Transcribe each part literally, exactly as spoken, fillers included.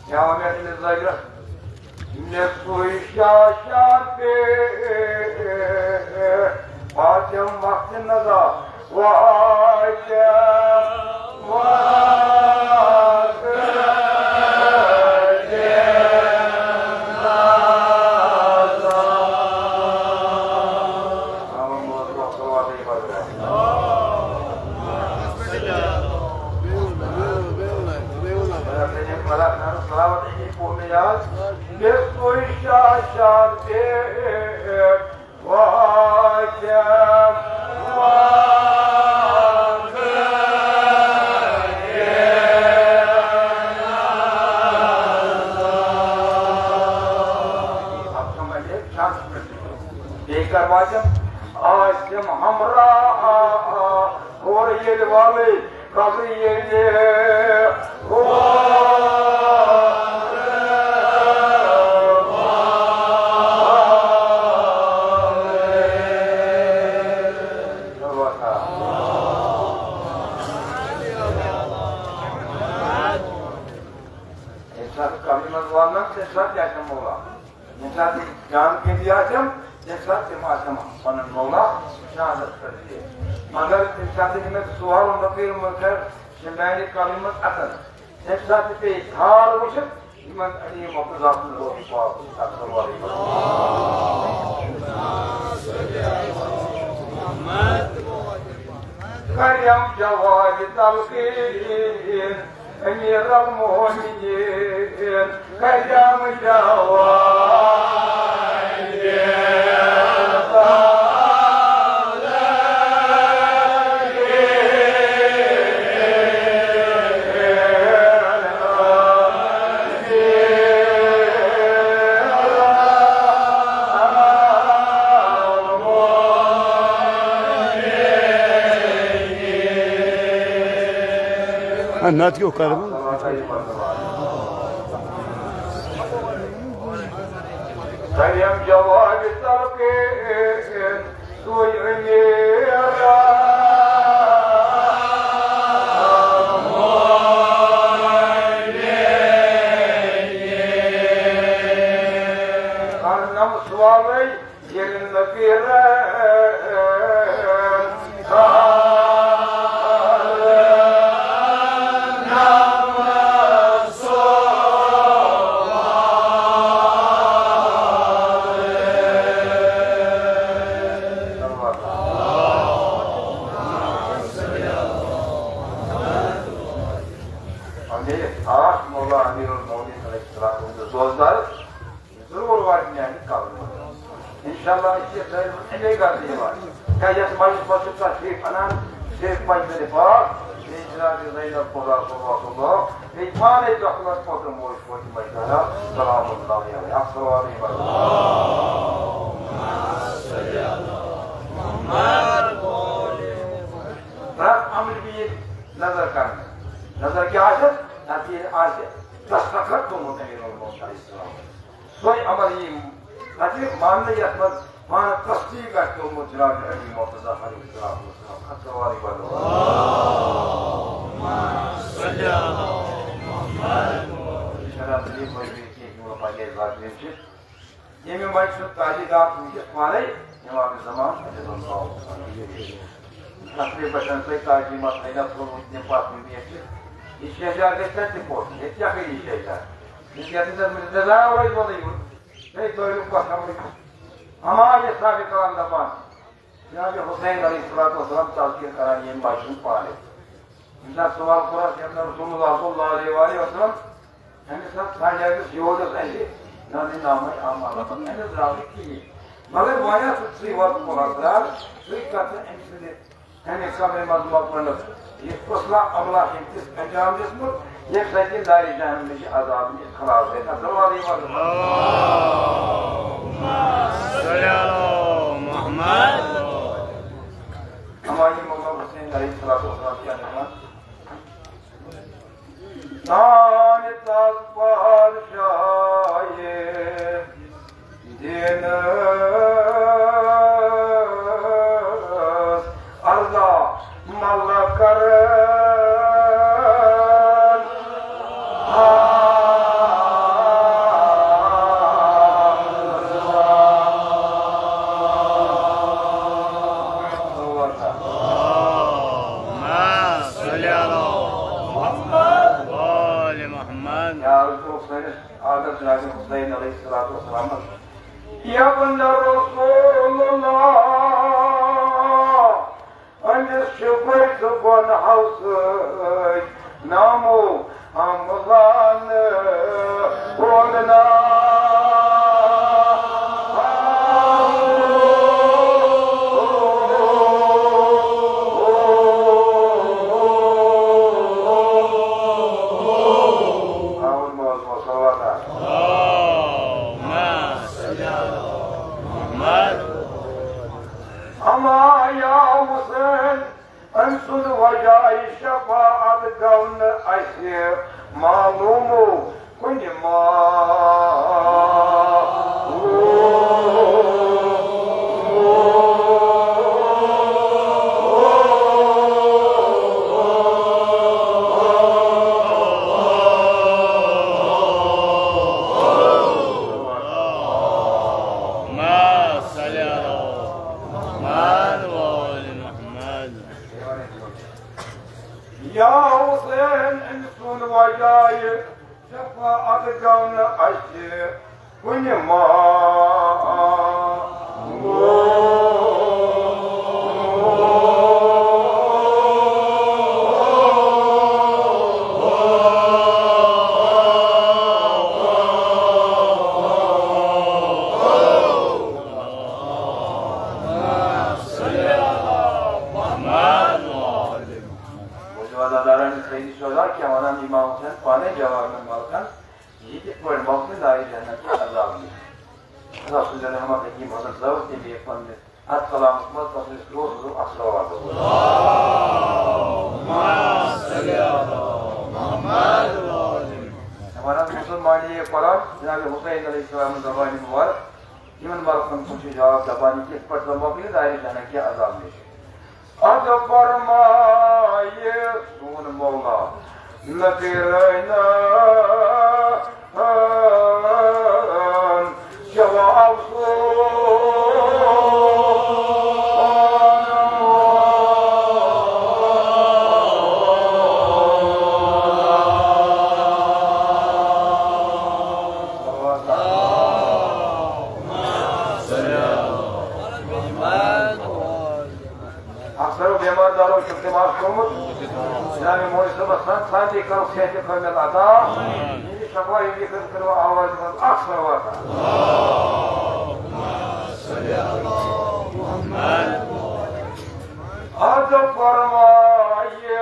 کیا میں نے ظاہر میں سوئی شاشار پہ پاتم وقت نظر واتم وقت بیٚیہِ کَرٕ واجَم عاصم ہمراہ، ہورٕ ییٚلہِ والٕے قبرِ ییٚلہِ ہورٕ والٕے۔ ییٚمہِ ساتہٕ قبرِ منٛز والنَس، تَمہِ ساتہٕ کیٛاہ چھِ مولا؟ ییٚمہِ ساتہٕ جان کٔمِتۍ آسٮ۪م، تَمہِ ساتہٕ تِم آسٮ۪م پَنُن مولا شہادت پٮ۪ٹھ دِتھ۔ مگر تَمہِ ساتہٕ ییٚلہِ مےٚ سوال مےٚ کٔرۍ، مےٚ کٔر، چھِ میٛانہِ قبرِ منٛز اَژان۔ تَمہِ ساتہٕ تہِ پیٚیہِ حال وٕچھِتھ، یِمَن علی مقتضیٰ سُنٛد روح پاک چھُ اَتھ سوالٕے پٮ۪ٹھ۔ کَرٮ۪م جواب تلقین۔ امیر المومنین کجام جوان۔ نتہٕ کیٛاہ کرٕ بہٕ؟ سریم جواب تلقین سوی امیر۔ کرنم سوالے ییٚلہِ نہٕ پیرن امیر آس مولا امیر المومنین علیہ السلام ہُنٛد دوستدار۔ ضروٗر واتہِ میٛانہِ قبرِ منٛز۔ انشاءاللہ، أسۍ چھِ سٲری اَمے گرٕ یِوان۔ کیٛاہ یَتھ مجلسہِ منٛز چھِ تشریٖف اَنان، شیخ پنجتن پاک، بیٚیہِ جناب زینب کبریٰ صلی اللہ علیہ وسلم، بیٚیہِ پانَے دۄہ کھنٛڈ پوٚتُم موج فاطمہ زہرا، سلام اللہ علیہا۔ السلام علیکم۔ پرٛٮ۪تھ عملہِ پیٚیہِ نظر کرنہٕ۔ نظر کیٛاہ آسٮ۪س؟ تَتھ پیٚیہِ آسہِ دستخط گوٚمُت امیٖر المومنین علیہ السلام۔ سۄے عمل یی پتہٕ ماننہٕ یتھ منٛز پانہٕ تصدیق آسہِ کوٚرمُت جناب علی مرتضیٰ علیہ الصلوۃ والسلام۔ السلام علیکم۔ جناب علی مجمع کینٛہہ یِمو پننہِ ذاتہٕ چھِ، ییٚمہِ مجلہِ سُنٛد تاجدار چھُ وٕنکیٚس پانے امام زمان علی اللہ۔ تقریباً تۄہہِ تعظیمات تھٲینو تھوٚومُت تَمہِ پتہٕ میٖٹھ چھِ۔ یہِ شہجار گژھِ تَتہِ تہِ پوٚژھ، ییٚتہِ کیٛاہ گٔے یہِ شہجار؟ یہِ کیٛاہ دِژ مےٚ دِژ نظر اورَے وۄنٕے یُن۔ ہے، دٲرِو کۄس خبرٕے۔ اما یہِ صاحبِ کلام دَپان، جناب حسین علیہ الصلوۃ والسلام تذکر کران ییٚمہِ بچہِ ہُنٛد پانَے۔ ییٚمہِ ساتہٕ سوال کوٚر اَتھ، ییٚمہِ ساتہٕ رسول اللہ صلی اللہ علیہ وآلہ وسلم، أمِس ٲس سانہِ أمِس یوٗرۍ اوس اَسہِ نہ نہٕ نامٕے آمال، أمِس درٛاو نہٕ کِہیٖنۍ۔ مگر وۄنۍ ٲس سُے وقت کوٚر اَتھ درٛاو، سُے کَتھ أمۍ سٕنٛدِ اَمہِ قبرِ منٛز مۄکلنَس یہِ فٲصلہ عملہ ییٚمہِ کِس انجام دیُتمُت، ییٚمہِ سۭتۍ یہِ نارِ جہنم نِش عذاب نِش خلاص گژھِ۔ السلام علیکم۔ اللہم صل علی محمد۔ اما یہِ مولا حسین علیہ الصلوۃ والسلام کیٛاہ دَپان؟ سانہِ تَس پادشاہہِ دِنَس عرضا ملکر۔ سٲنِس آقا جناب حسین علیہ الصلوۃ والسلامس، یا بندہ رسول اللہ، أمِس چھِ بٔتھِ گۄنہو سۭتۍ نامو حمزہ ہُنٛد ناو۔ اما یا حسین، أمۍ سُنٛد وجہ شفاعت گوٚو نہٕ اَسہِ معلوم کُنہِ ما۔ یا حسین، أمۍ سُنٛد وجہ شفاعت گوٚو نہٕ اَسہِ کُنہِ ما۔ موجود عزادارن سید شہدا کیا ونان امام حسین پانے جواب میں ملکن، یہ کتھ پٲٹھۍ مۄکلہِ نارِ جہنم کہِ عذاب نِش؟ اللہ سٕنٛدِ رحمت حکیم حضرت صٲب تٔمۍ یہِ پننہِ اتھ کلامس منٛز تس أسۍ روز روز اکھ صلوات۔ ہمارا مسلمان یہ قرآن جناب حسین علیہ السلام زبان مبارک یِمن ملکن کُن چھُ جواب دپان، یہِ کِتھ پٲٹھۍ زن مۄکلہِ نارِ جہنم کہِ عذاب نِش؟ اد فرمائے سون مولا، نہ تیرے نام جواب سو۔ اکثر بیمار دارو چھُ تماش کوٚرمُت۔ جناب مولوی صٲبس سان سانتی کرو صحت کامل عطا۔ یہِ شفا یہِ کرو آواز منٛز اکھ صلوات۔ اد فرمائے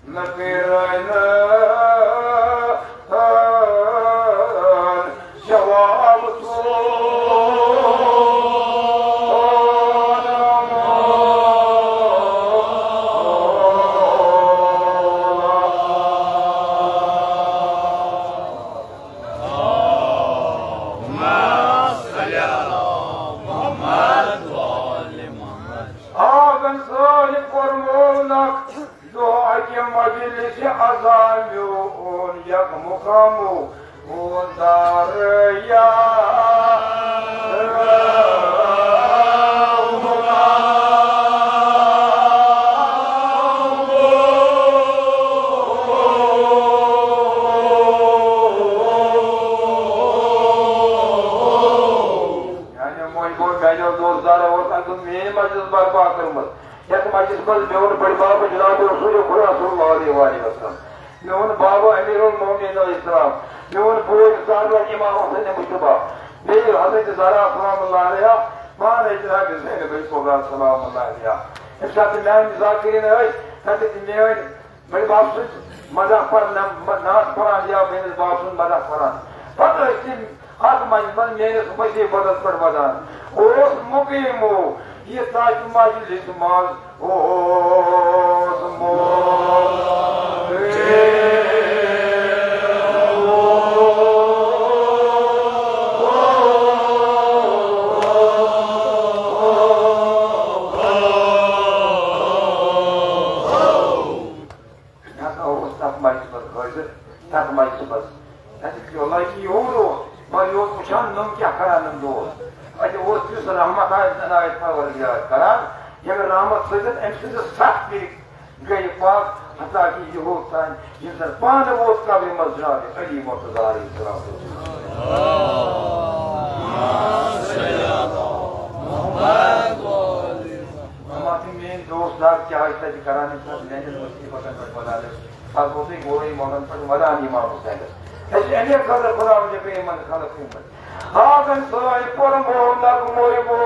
نہ تیرے نام جواب سو۔ آگن سٲلۍ فرمونکھ، دۄہ اَکہِ مجلسِ عزا میون یک مقامو دار یا۔ یعنی وۄنۍ گوٚو میانیو دوستدارو اوس اَتہِ میٲنۍ مجلس برپا کٔرمٕژ۔ یتھ مجلس منٛز میون بٔڑۍ بب جناب رسول خدا صلی اللہ علیہ وآلہ وسلم، میون بابا امیر المومنین علیہ السلام، میون بوے سالار امام حسین مجتبیٰ، بیٚیہِ حضرت زہرا سلام اللہ علیہا، پانے جناب زینب الکبریٰ سلام اللہ علیہا۔ ییٚمہِ ساتہٕ میانہِ ذاکرین ٲسۍ، تتہِ تہِ میٲنۍ بٔڑۍ بب سٕنٛز مدح پران، نعت پران یا میٲنِس بب سُنٛد مدح پران۔ پتہٕ ٲسۍ تِم اتھ منٛز، منٛز میٲنِس مصیبتس پٮ۪ٹھ ودان۔ اوس مقیمو یہِ تتھ مجلس منٛز، اوس مقیمو۔ یہِ ہسا اوس تَتھ مجلسہِ منٛز حٲضِر، تَتھ مجلسہِ منٛز۔ تَتہِ یہِ لڑکی یوٗر اوس، مگر یہِ اوس وٕچھان، نۄم کیٛاہ کران، نۄم دوس۔ اَتہِ اوس تیُتھ رحمت عنایت پروردگار کران، ییٚمہِ رحمت سۭتۍ أمۍ سٕنٛزٕ ستھ پھِرِ گٔیہِ پاک۔ تاکہ یہود تام، یم زن پانہ ووت قبرِ منز جناب علی مرتضی علیہ السلام۔ اما تم میٲنۍ دوست دار کیٛاہ ٲسۍ تتہِ کران، ییٚمہِ ساتہٕ میانٮ۪ن مصیبتن پٮ۪ٹھ ولان ٲسۍ، پتہٕ اوسُے گوٚوُے یِمن پٮ۪ٹھ ولان امام حسینس۔ أسۍ چھِ اَمے خٲطرٕ خداوندِ پے یِمن خلق گٔمٕتۍ۔ ہاگن سٲنۍ پرمو نغموے بو۔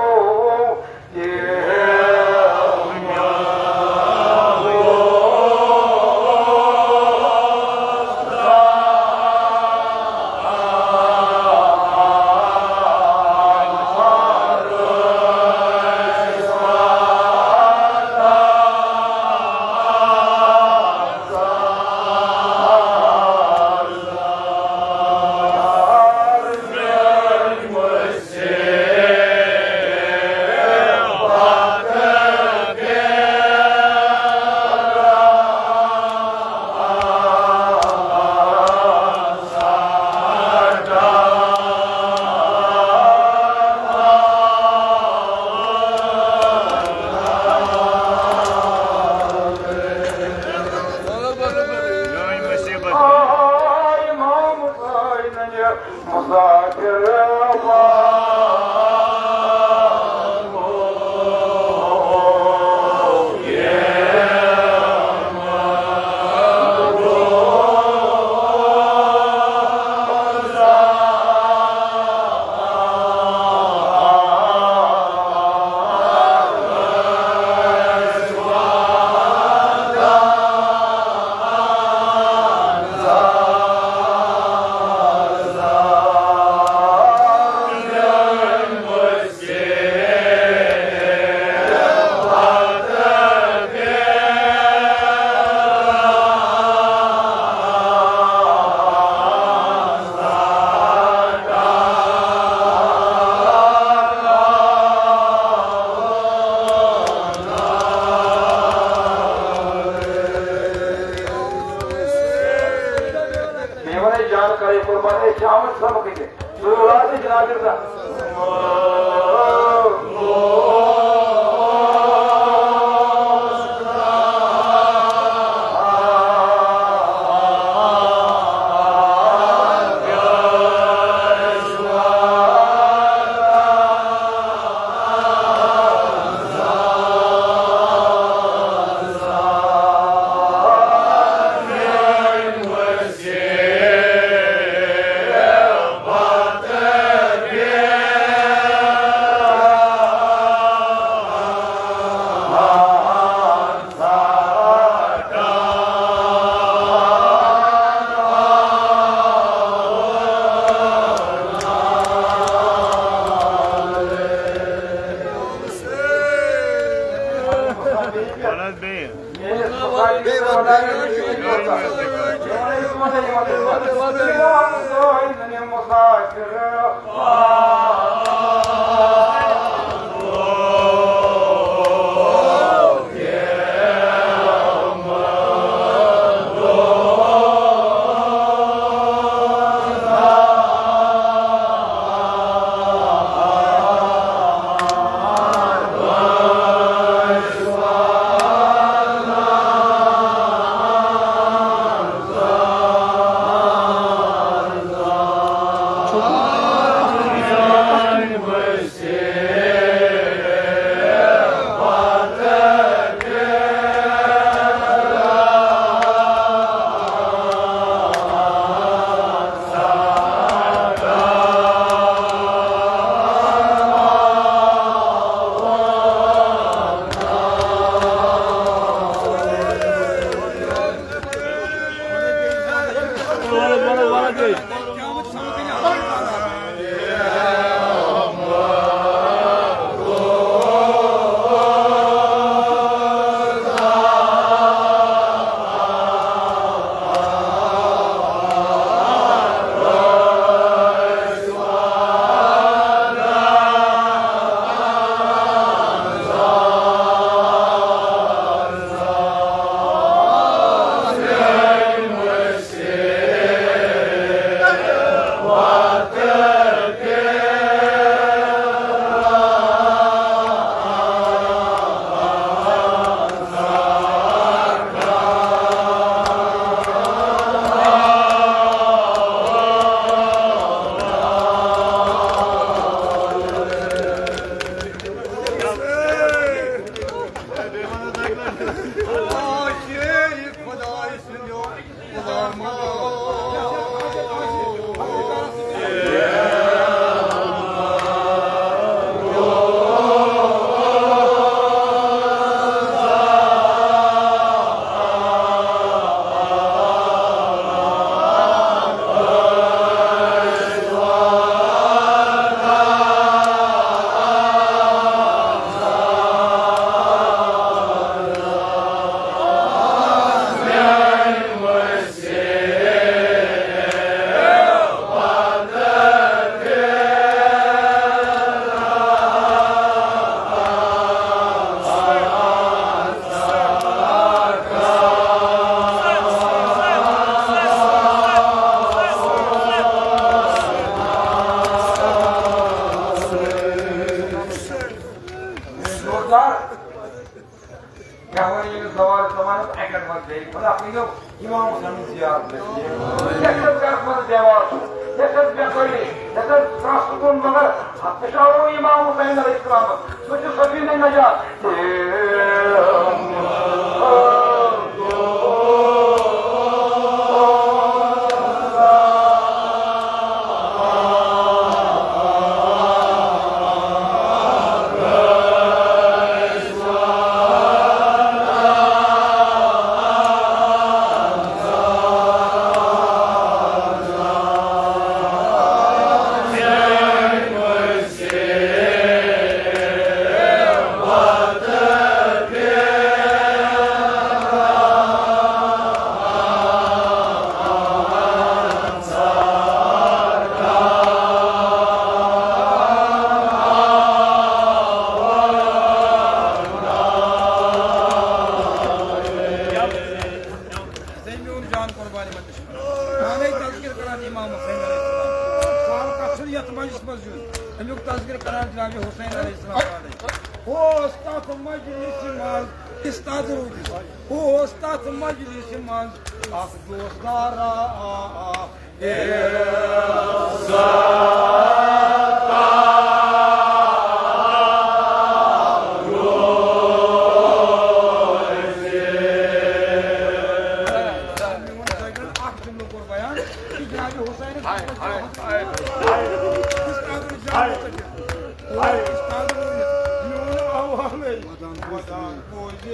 میمنہ جان کرے قربان، اے چاوت سبق کے۔ تو راز جناب۔ امام حسین زیارت۔ یتھ حظ گرس منٛز دیوار چھُ، یتھ حظ بے خٲلی، یتھ حظ پرٛس کُن، مگر پشاورو امام حسین علیہ السلام، سُہ چھُ سفیر نجات۔ ہے میون جان قربان یِمن نِش۔ پانے تذکر کران امام حسین علیہ السلام۔ سوال کتھ چھُنہٕ یتھ مجلس منٛز یُن۔ امیُک تذکر کران جناب حسین علیہ السلام پانے۔ ہُہ اوس تتھ مجلسہِ منٛز استاد روٗدِس۔ ہُہ اوس تتھ مجلسہِ منٛز اکھ دوستدارا۔ میون شاگرد اکھ جملہٕ کوٚر بیان، تِکیٛازِ حسینس اوس استاد روٗدِتھ، میون احوالے ودان بوزِتھ۔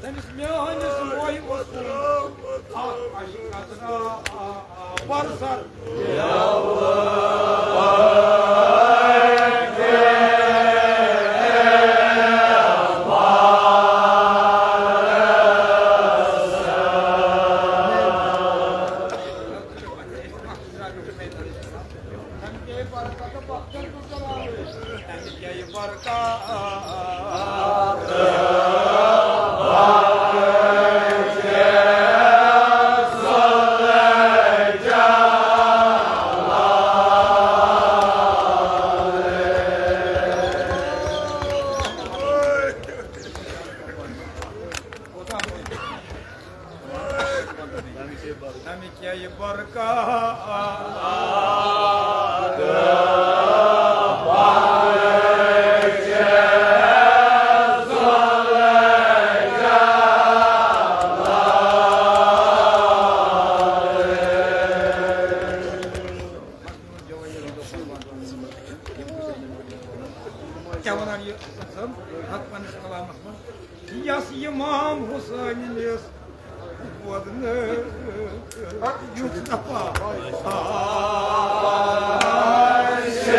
تٔمِس میٲنِس مٲہِوَس کُن اکھ اَشہِ قطرٕ برسر۔ تَمہِ کیٛاہ یہِ برکات۔ کیٛاہ وَنان یہِ صٲب اَتھ پنٛنِس کلامَس منٛز؟ یَس اِمام حُسینَس وودنہٕ یُتھ نفع آسہِ۔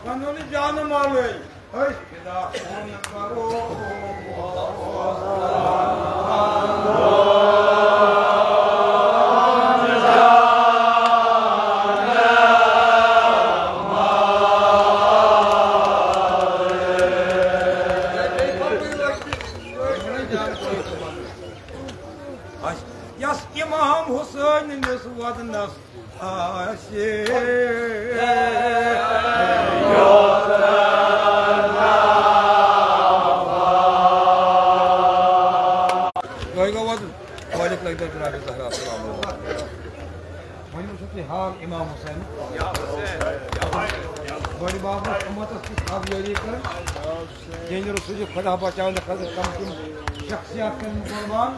پَنُن جانہٕ مالٕے أسۍ فدا کُن کرو۔ یَس اِمام حُسینَس وَدنَس آسہِ۔ بڑِ بابس اُمتس تہِ خاص یٲری کٔر۔ ییٚلہِ رسول خدا بچاونہٕ خٲطرٕ تِم تِم شخصیات کٔرۍ قربان۔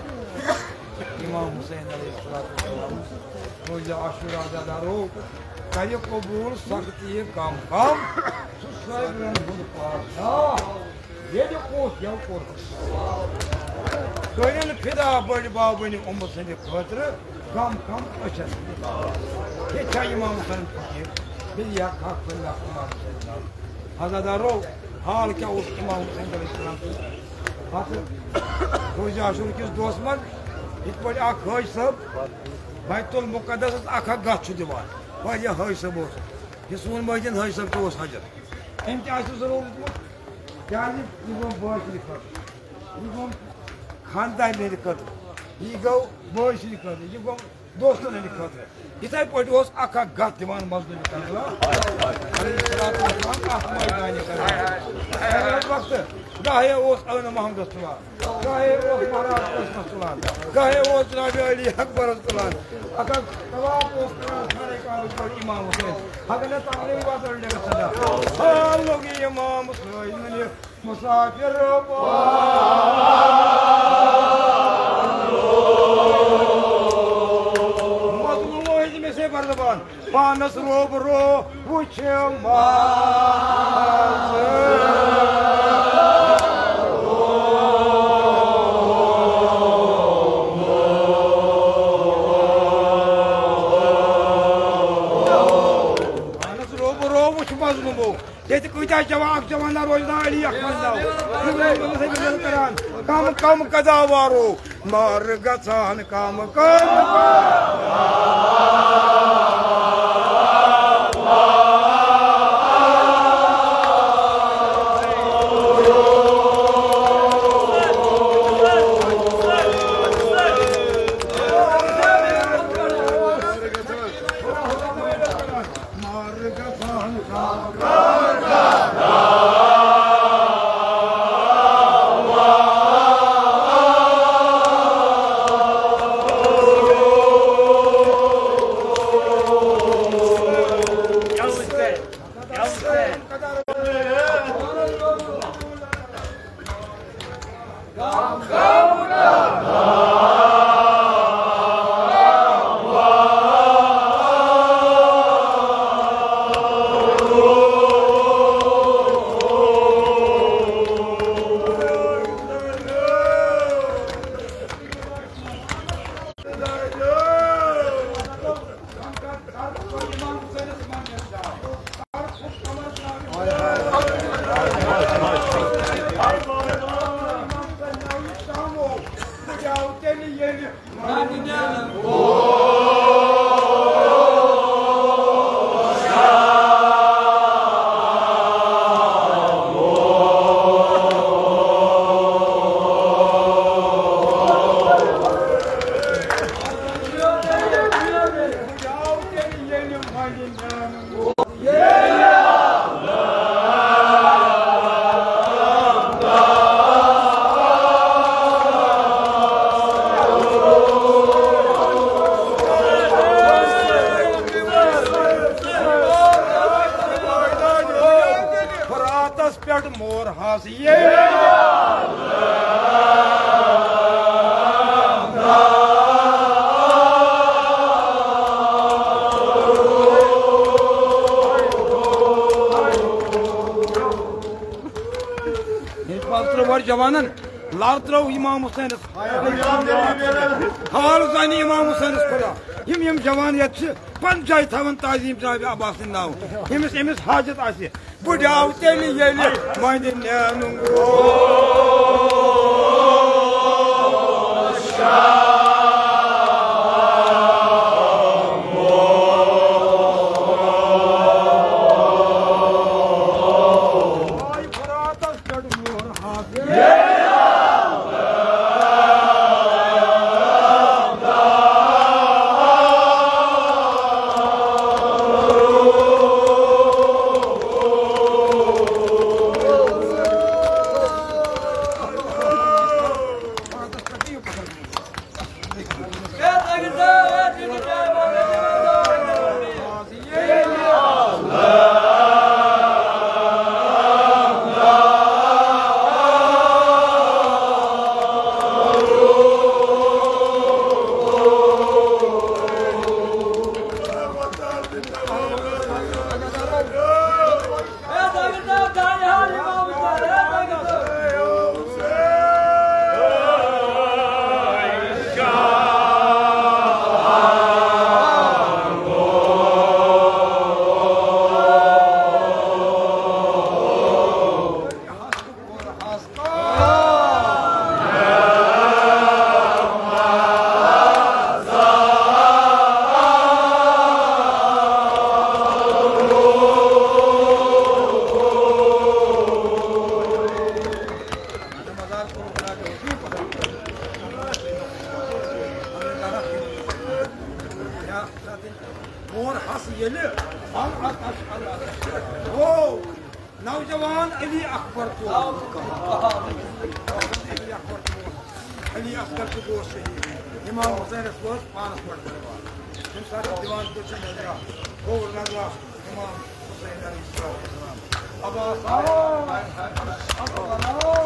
امام حسین علیہ الصلوۃ والسلام۔ روزِ عاشورا عزادارو، کرِ قبول سختی کم کم۔ سُہ صٲبرن ہُنٛد پادشاہ۔ ییٚلہِ اوس یَوٕ کوٚرمُت۔ کٔرِن فدا بٔڑۍ بابٕنۍ اُمہٕ سٕنٛدِ خٲطرٕ غم کم أچھن۔ یہِ چھا امام حسین فقیٖر؟ بیٚیہِ یا خاک اللہ امام حسین ناو۔ عزادارو، حال کیٛاہ اوس امام حسین علیہ السلام سُنٛد؟ پتہٕ روزِ عاشور کِس دۄہس منٛز یِتھ پٲٹھۍ اکھ حٲج صٲب بیت المقدسس اکھ اکھ گژھ چھُ دِوان۔ واریاہ حٲج صٲب اوس۔ یہِ سون مٲجِد حٲج صٲب تہِ اوس حجر۔ أمۍ تہِ آسہِ ضروٗرت۔ کیٛازِ؟ یہِ گوٚو بٲے سٕنٛدِ خٲطرٕ، یہِ گوٚو خاندارنہِ ہٕنٛدِ خٲطرٕ، یہِ گوٚو بٲے سٕنٛدِ خٲطرٕ، یہِ گوٚو دوستن ہٕنٛدِ خٲطرٕ۔ یِتھَے پٲٹھۍ اوس اکھ اکھ گتھ دِوان مظلوم کربلا علیہ الصلوۃ والسلام اَتھ مٲدانہِ کربلا۔ خیرات وقتہٕ گاہے اوس ٲنہٕ محمدس تُلان، گاہے اوس مہراز قاسمس تُلان، گاہے اوس جناب علی اکبرس تُلان۔ اکھ اکھ طواف اوس کران خانہ کعبہ پٮ۪ٹھ امام حسین۔ اگر نہٕ تعلیٖم واتان لیکھس سدا۔ حال لوٚگ یہِ امام حسین مسافر مظلوم ٲسۍ مےٚ سے بردبان، پانس روبرو وٕچھ منظر۔ پانس روبرو وٕچھ مظلومو۔ ییٚتہِ کۭتیٛاہ جوان، اکھ جوان نہ روزِ نہ علی اکھ منٛز ناو۔ یہِ روزِ نہٕ سۭتۍ کران۔ کم کم قضا وارو، مار گژھان کم کم۔ فراتس پٮ۪ٹھ مور حظ ییٚلہِ۔ ییٚلہِ پتہٕ ترٛٲو گۄڈٕ جوانن، لر ترٲو امام حسینس۔ حال زانہِ امام حسینس خدا۔ یِم یِم جوان ییٚتہِ چھِ، پنہٕ جایہِ تھاوان تعظیم جناب عباس سٕنٛدِ ناوٕ۔ ییٚمِس أمِس حاجت آسہِ، بہٕ ڈیاو تیٚلہِ ییٚلہِ وۄنۍ نینُن گوٚو۔ نوجوان علی اکبر کور۔ علی اکبر کور۔ علی اکبر تہِ گوس شہید۔ امام حسینس ووت پانس پٮ۪ٹھ دربار۔ تمہِ ساتہٕ دیوان پوٚر چھُ نظرا، گوٚو نظرا امام حسین علیہ السلام۔ ابا صاحب، ابا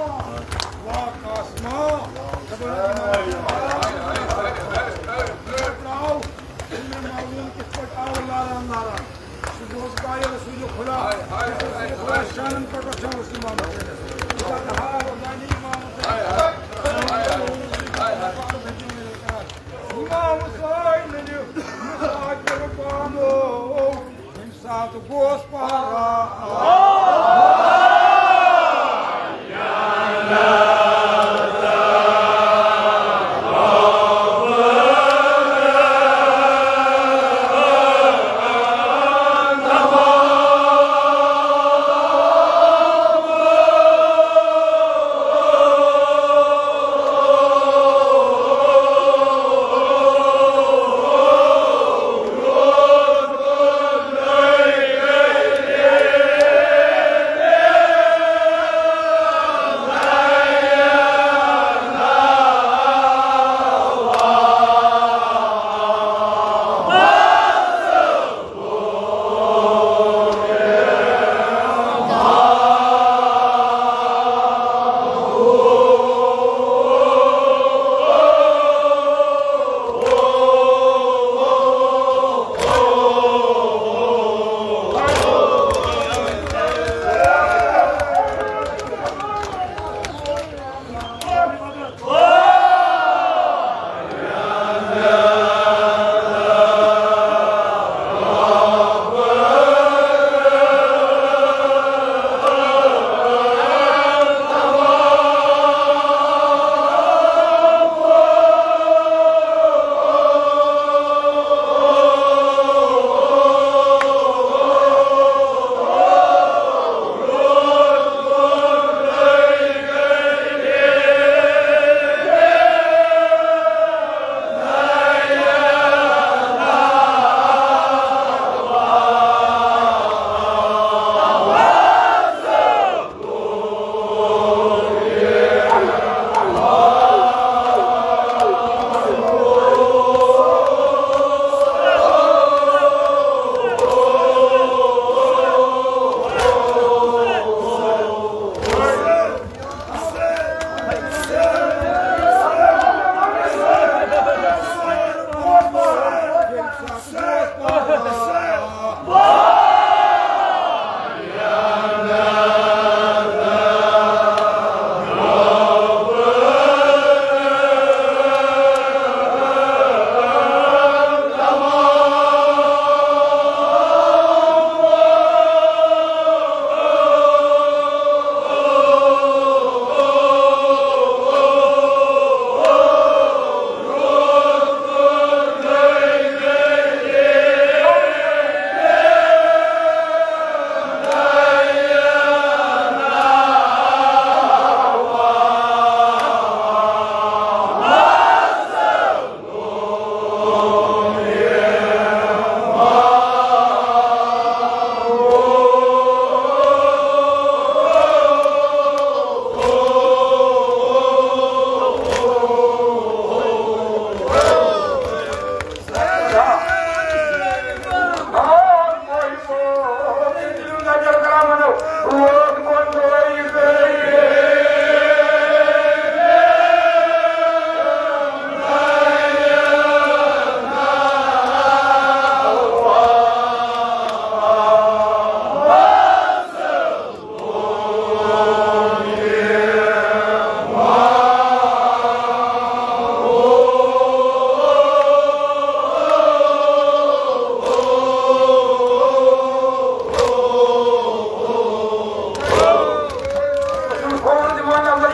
وا قاسما، دپان امام حسین، مےٚ ترٛاو، مےٚ معلوم کِتھ پٲٹھۍ آو لاران لاران۔ سُہ گوٚو قائل رسول خدا۔ رسول خدا شانن پٮ۪ٹھ رچھان اوس امام حسینس۔ خدا تہا قربانی امام حسین۔ امام حسین مساجد پانو، ییٚمہِ ساتہٕ گوس پہرا۔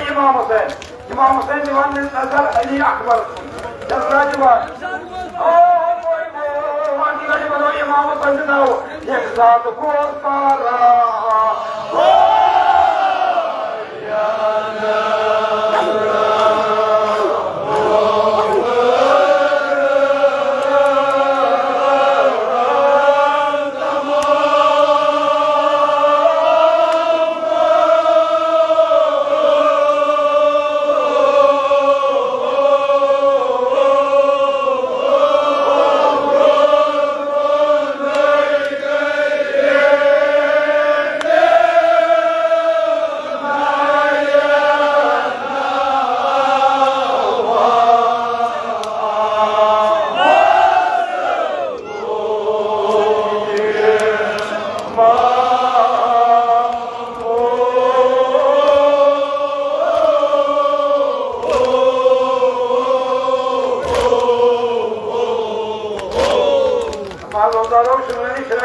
امام حسین، امام حسین دِوان نظر علی اکبر کُن۔ جذبہ دِوان۔ او، او، او، وۄنۍ کَتہِ وَنو امام حسین سٕنٛدِ ناوٕ؟ ییٚمہِ ساتہٕ گوس پارا۔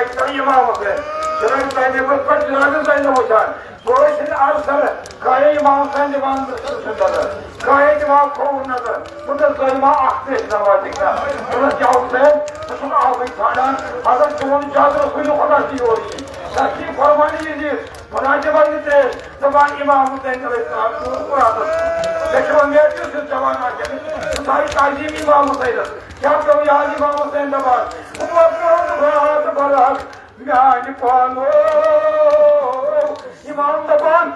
امام حسین، جناب زینبس پٮ۪ٹھ جناب زینب وٕچھان۔ بہٕ ٲسِن عرض کران، کاہے امام حسین دِوان سُہ نظر، کاہے دِوان کھووُر نظر۔ بہٕ دوٚپُس، ظٲلما، اکھ تہِ ٲسۍ نہٕ واتِکھ نہ۔ دوٚپُس، کیٛاہ حسین، ژٕ چھُکھ آبٕے ژھانڈان، مگر چون زیادٕ رسول خۄدا چھُ یورٕ یی۔ تَتھ چھِ فرمانی یہِ زِ بہٕ نہ دِمے نہٕ ترٛیش، دَپان امام حسین علیہ السلام چھُ قرآنس۔ مےٚ چھِ وۄمید کہِ سُہ جوان آسہِ، سُہ تھایہِ تعظیم امام حسینس۔ کیٛاہ پیوٚو یاد امام حسین دَپان؟ عمر پیوٚو راتھ برحق میانہِ پانو۔ امام دَپان،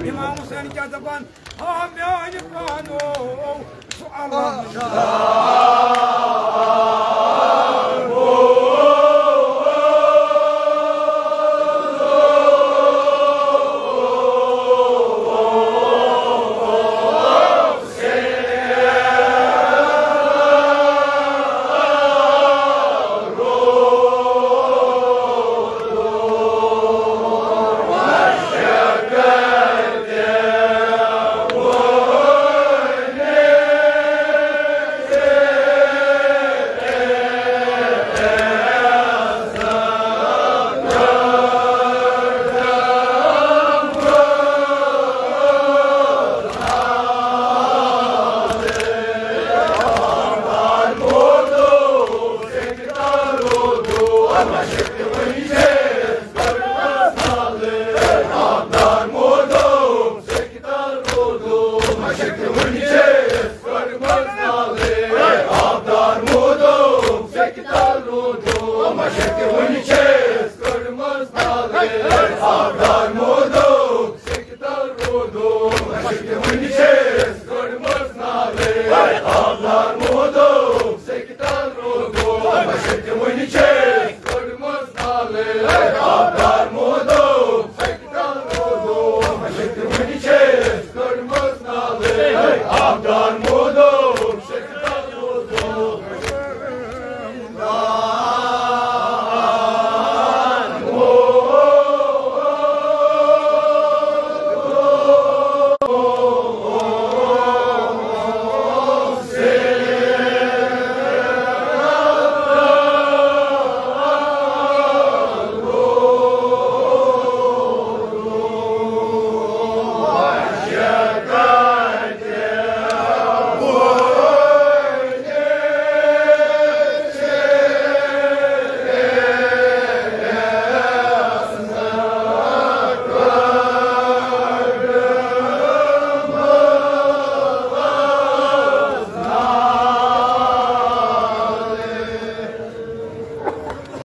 امام حسین کیٛاہ دَپان؟ آ میانہِ پانو، سُہ اللہ۔